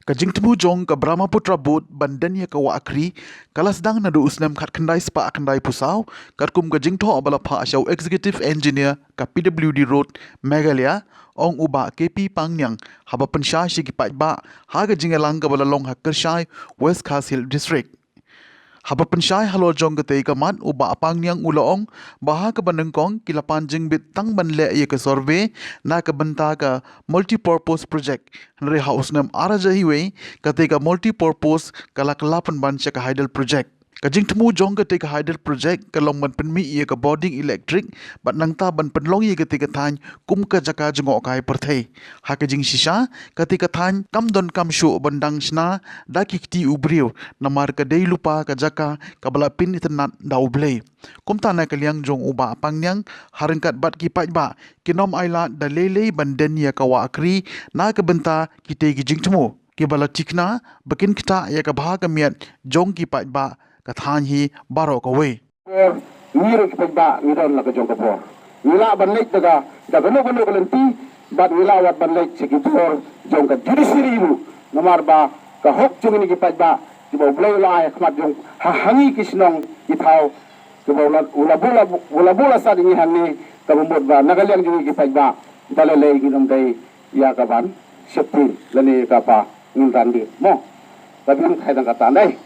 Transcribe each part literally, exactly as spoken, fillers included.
Ka jingthmu jong ka Brahmaputra Board ban den ïa ka wah Khri ka la sdang naduh u snem khatkhyndai spah khyndai phew saw, katkum ka jingthoh ba la phah sha u Executive Engineer ka P W D Road Meghalaya, ong u Bah K P Pangniang, haba pynshai sha ki paidbah ha ka jingïalang kaba la long ha Kyrshai, West Khasi Hills District. Haba pynshai halor jong katei ka mat, u Bah Pangniang u la ong ba ha kaba nyngkong ki la pan jingbit tang ban leh ïa ka survey na ka bynta ka multipurpose project, hynrei ha u snem ar hajar hynriew katei ka multipurpose ka la kylla pynban sha ka hydel project. Ka jingthmu jong katei ka hydel project ka long ban pynmih ïa ka bording electric bad nangta ban pynlong ïa katei ka thaiñ kum ka jaka jngohkai pyrthei. Ha ka jingshisha, katei ka thaiñ kam donkam shuh ban dang shna da ki kti u briew, namar ka dei lypa ka jaka kaba la pynitynnad da U Blei. Kumta na ka liang jong u Bah Pangniang, ha ryngkat bad ki paidbah, kin ym ailad da lei lei ban den ïa ka wah Khri na ka bynta kitei ki jingthmu kiba la thikna ba kin ktah ïa ka bha ka miat jong ki paidbah ka thaiñ hi baroh kawei. Por, ngi ruh ki paidbah ngi don la ka jong ka por. Ngi lah ban leit da ka, da kano kano ka lynti, bad ngi lah wat ban leit sha ki bor jong ka judiciary ruh. Namar ba ka hok jong ngi ki paidbah kiba U Blei u la ai ha khmat jong, ha, ha ngi ki shnong ki thaw, kiba u la, u la buh la, u la buh la sah ïa ngi hangne, kaba mut ba na ka liang jong ngi ki paidbah da lei lei ngin ym dei ïa kaban sheptieng lane kaba ngin ran dei mo. Ka dang khai dang kata ndai.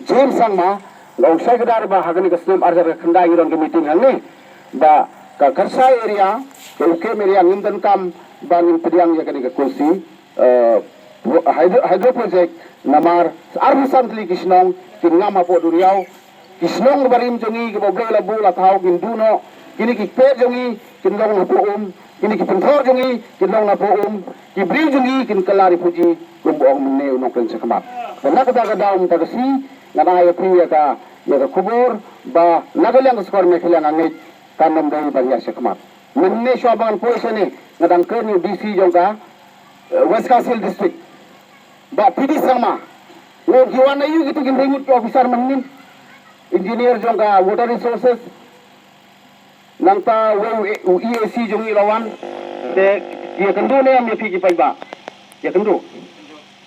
James Sangma, la ong shai kdar ba ha kane ka snem ar hajar khyndai ngi don ka meeting hangne ba ka Kyrshai area, ka Ukem area ngim donkam ba ngin pdiang ïa kane ka Kosi, eh, hydro, hydro project, namar arphew san tylli ki shnong kin ngam hapoh duriaw, ki shnong barim jong ngi kiba U Blei u la buh la thaw kin duh noh, kine ki kper jong ngi kin long napoh um, kine ki pynthor jong ngi kin long napoh um, ki briew jong ngi kin kylla refugee, kumba ong mynne u nongkren shakhmat. Te na kata ka daw mynta ka sngi ngan ai ïa phi ïa ka, ïa ka khubor ba na ka liang ka sorkar Meghalaya nga ngeit kan ym dei ban ïaid shakhmat. Mynne shuwa ba ngan poi shane nga dang kren ïa u D C jong ka, eh, West Khasi Hills District, Bah P D Sangma. Nga ong ki wan aïu kito ki hynriew ngut ki officer mynnin, engineer jong ka Water Resources, nangta uwei u, u E A C jong ngi la wan. Te ïakynduh ne em ïa phi ki paidbah? Ïakynduh.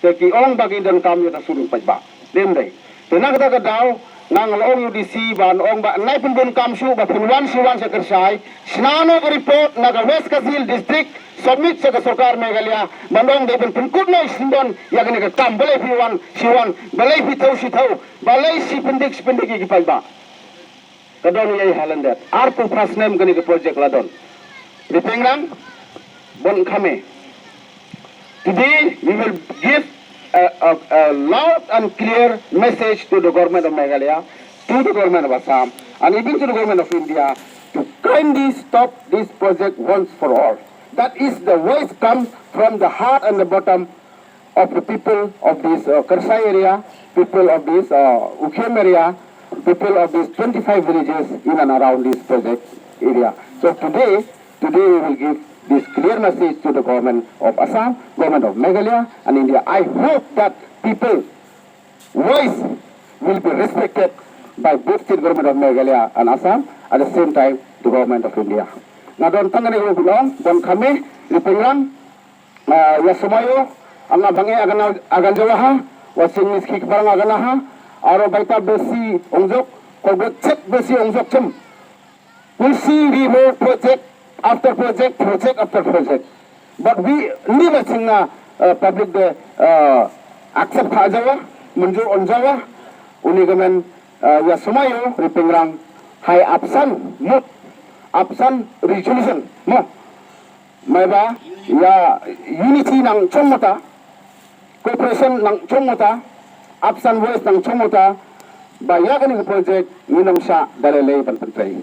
Te ki ong ba ki donkam ïa ka sur jong paidbah. Te ym dei. Te na kata ka daw nga la ong ïa u D C ban ong ba nai pynbun kam shuh ba pynwan shi wan sha Kyrshai, shna noh ka report na ka West Khasi Hills District, submit sha ka sorkar Meghalaya, ban ong dei ban pynkut noh i syndon ïa kane ka kam. Balei phi wan shi wan, balei phi thew shi thew, balei shi pyndik shi pyndik ïa ki paidbah? Ka don ïa i ha lyndet. Arphew phra snem kane ka project la don. Ripengrang, Bonkhame. Today we will give a, a, a loud and clear message to the government of Meghalaya, to the government of Assam, and even to the government of India to kindly stop this project once for all. That is the voice comes from the heart and the bottom of the people of this, uh, Kyrshai area, people of this, uh, Ukem area, people of these twenty-five villages in and around this project area. So today, today we will give this clear message to the government of Assam, government of Meghalaya and India. I hope that people voice will be respected by both state government of Meghalaya and Assam, at the same time the government of India. Nga don tang kane ka long, Bonkhame, Ripengrang, ah, ïa Somaïo, anga bang e agan, agan jawa ha, wa sing mis ki kpar nga agan ha, aro baita besi ongjok, ko gwe chet besi ongjok chem. We see we move project after project, project after project. But we never sing na, uh, public de, uh, accept ha jawa, munjur on jawa, uni gamen, uh, ïa Somaïo, Ripengrang, hai absent mood, absent resolution, mo. Maiba, ïa unity nang chong mata, cooperation nang chong mata, absent voice nang chong mata, ba ïa kane ka project ngin ym shah da lei lei ban pyntrei.